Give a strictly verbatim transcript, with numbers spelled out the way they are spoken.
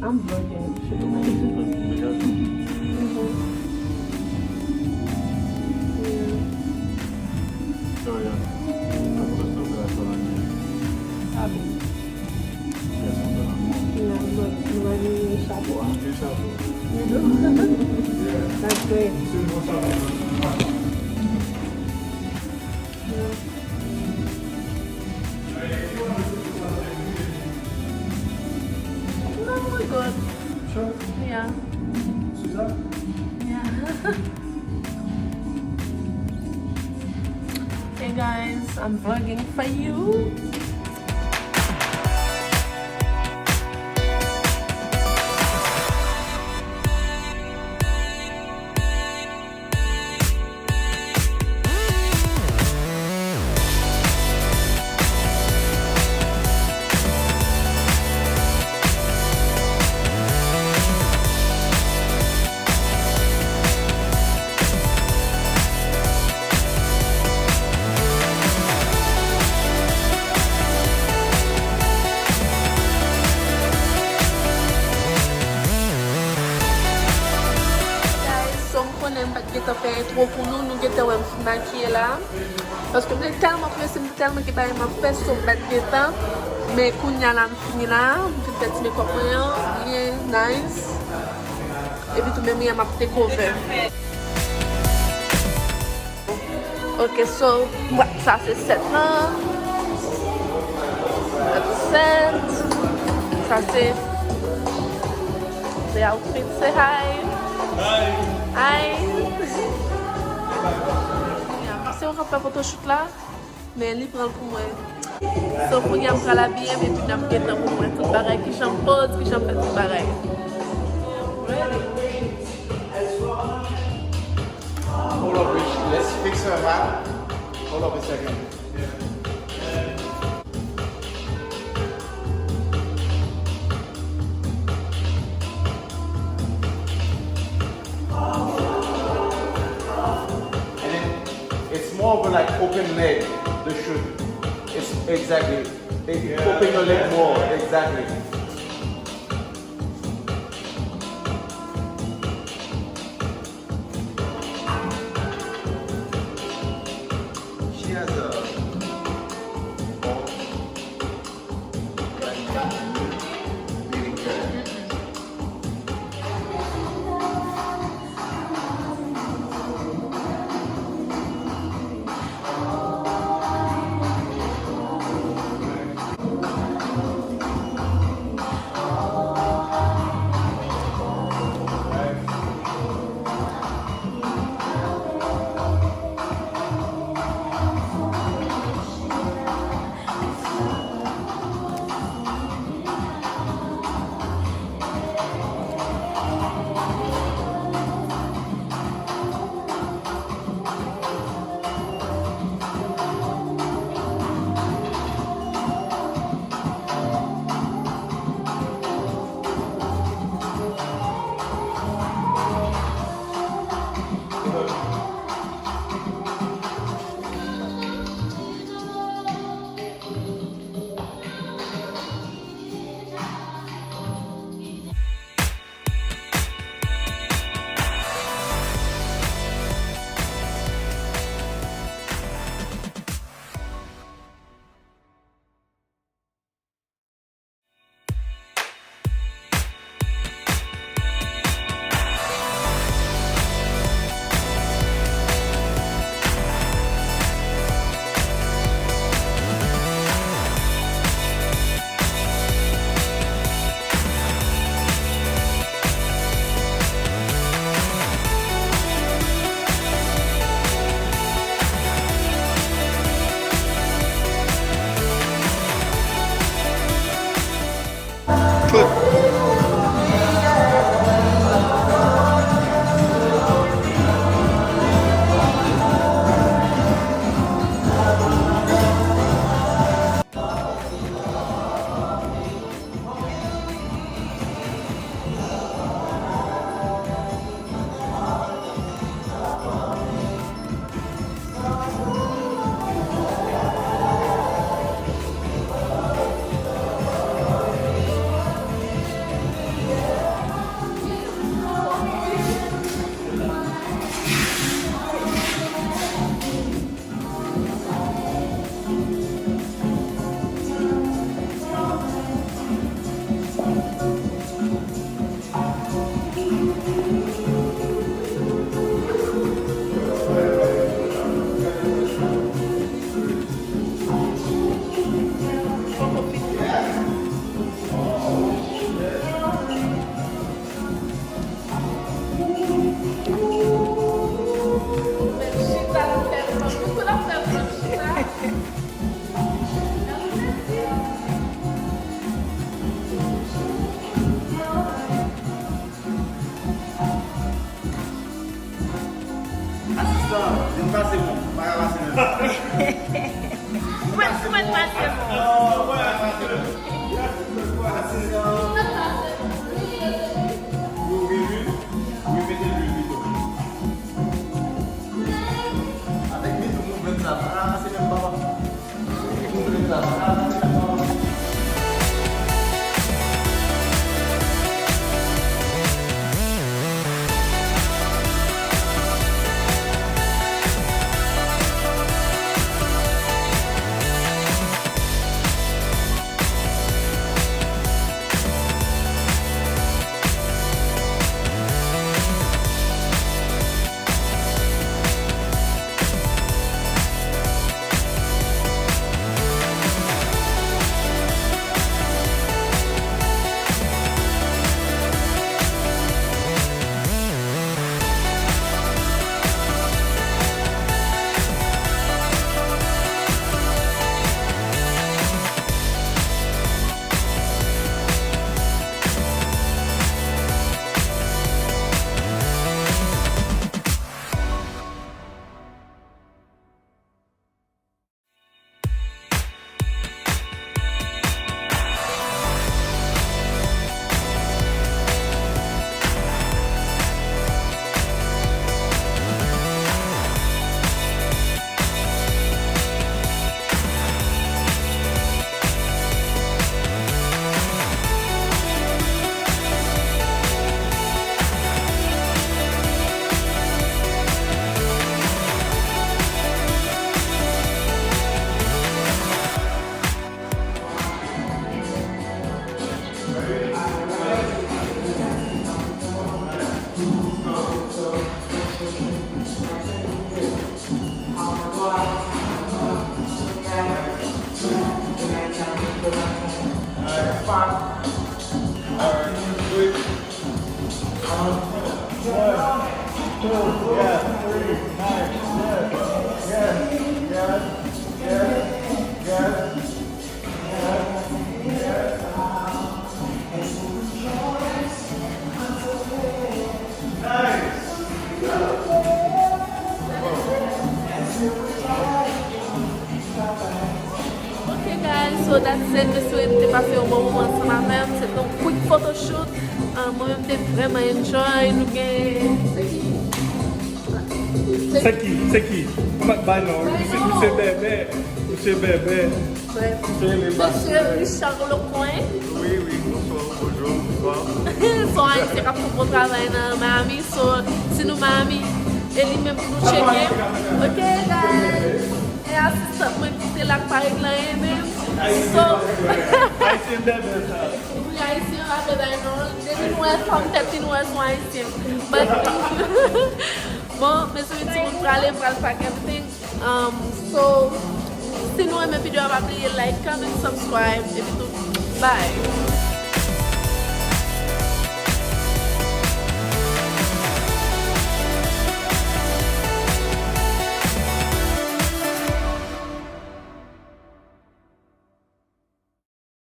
I'm vlogging. She can make it. Mm-hmm. Yeah. So, yeah. Sabi. Yeah, but nobody chapo. Chapo. You do? Yeah. That's great. Yeah. No, we good. Sure? Yeah. Susan? Yeah. Hey guys, I'm vlogging for you. Guys, so m konnen m pa t gentan fè entwo pou nou, nou gentan wè m fin makiye la. Paske m te tèlman prese, m te tèlman gen bagay m ap fè, so m pa t gentan. Men kounye a la m fini la, m fin fè ti mekòp mwen an, byen nice. Epi tou menm yè m ap take over. Ok, so, sa se sèt lan. Sa se sèt. Sa se, se outfit, say hi. Hi. Hi. Se ou k ap fè photoshoot la, men li pran l pou mwen. So, kounye a m pral abiye m, epi n ap gentan pou mwen tout bagay, kijan m poze, kijan m fè tout bagay. Hold up, Rich. Let's fix her hat. Hold up a second. And it, it's more of a, like, open leg, the shoot. It's exactly. It, open your leg more, exactly. She has a ball. Wi, wi, wi. Wi, mete lwil pito. Avèk mitou mouvment sa, pa ranse menm papa. Mitou mouvment sa, pa ranse menm papa. Ok, guys, so that's it. Mwen swete nou te pase yon bon moman ansanm avè m. Se te yon quick photoshoot. Ah, mwen menm, m te vrèman enjoy. Nou gen, se ki? Se ki? Se ki? M ap bay non. Misye, misye Bèbè. Misye Bèbè. Bref. Misye Richard Lecoin. Wi, wi, bonswa, bonjou, bonswa. Se yon Ayisyen k ap fè bon travay nan Miami. So, si nou Miami, e li menm pou nou tcheke. Ok, guys. E asistant mwen ki te la k pa regle anyen menm. So, Ayisyen bèbè sa. Wi, Ayisyen pa fè bay non. Depi nou wè fanm tèt li, nou wè se yon Ayisyen. But, bon, mezanmi, timoun prale, pral pack everything. Um, so, si nou renmen videyo a, pa bliye like, comment, subscribe, epi tou, bye.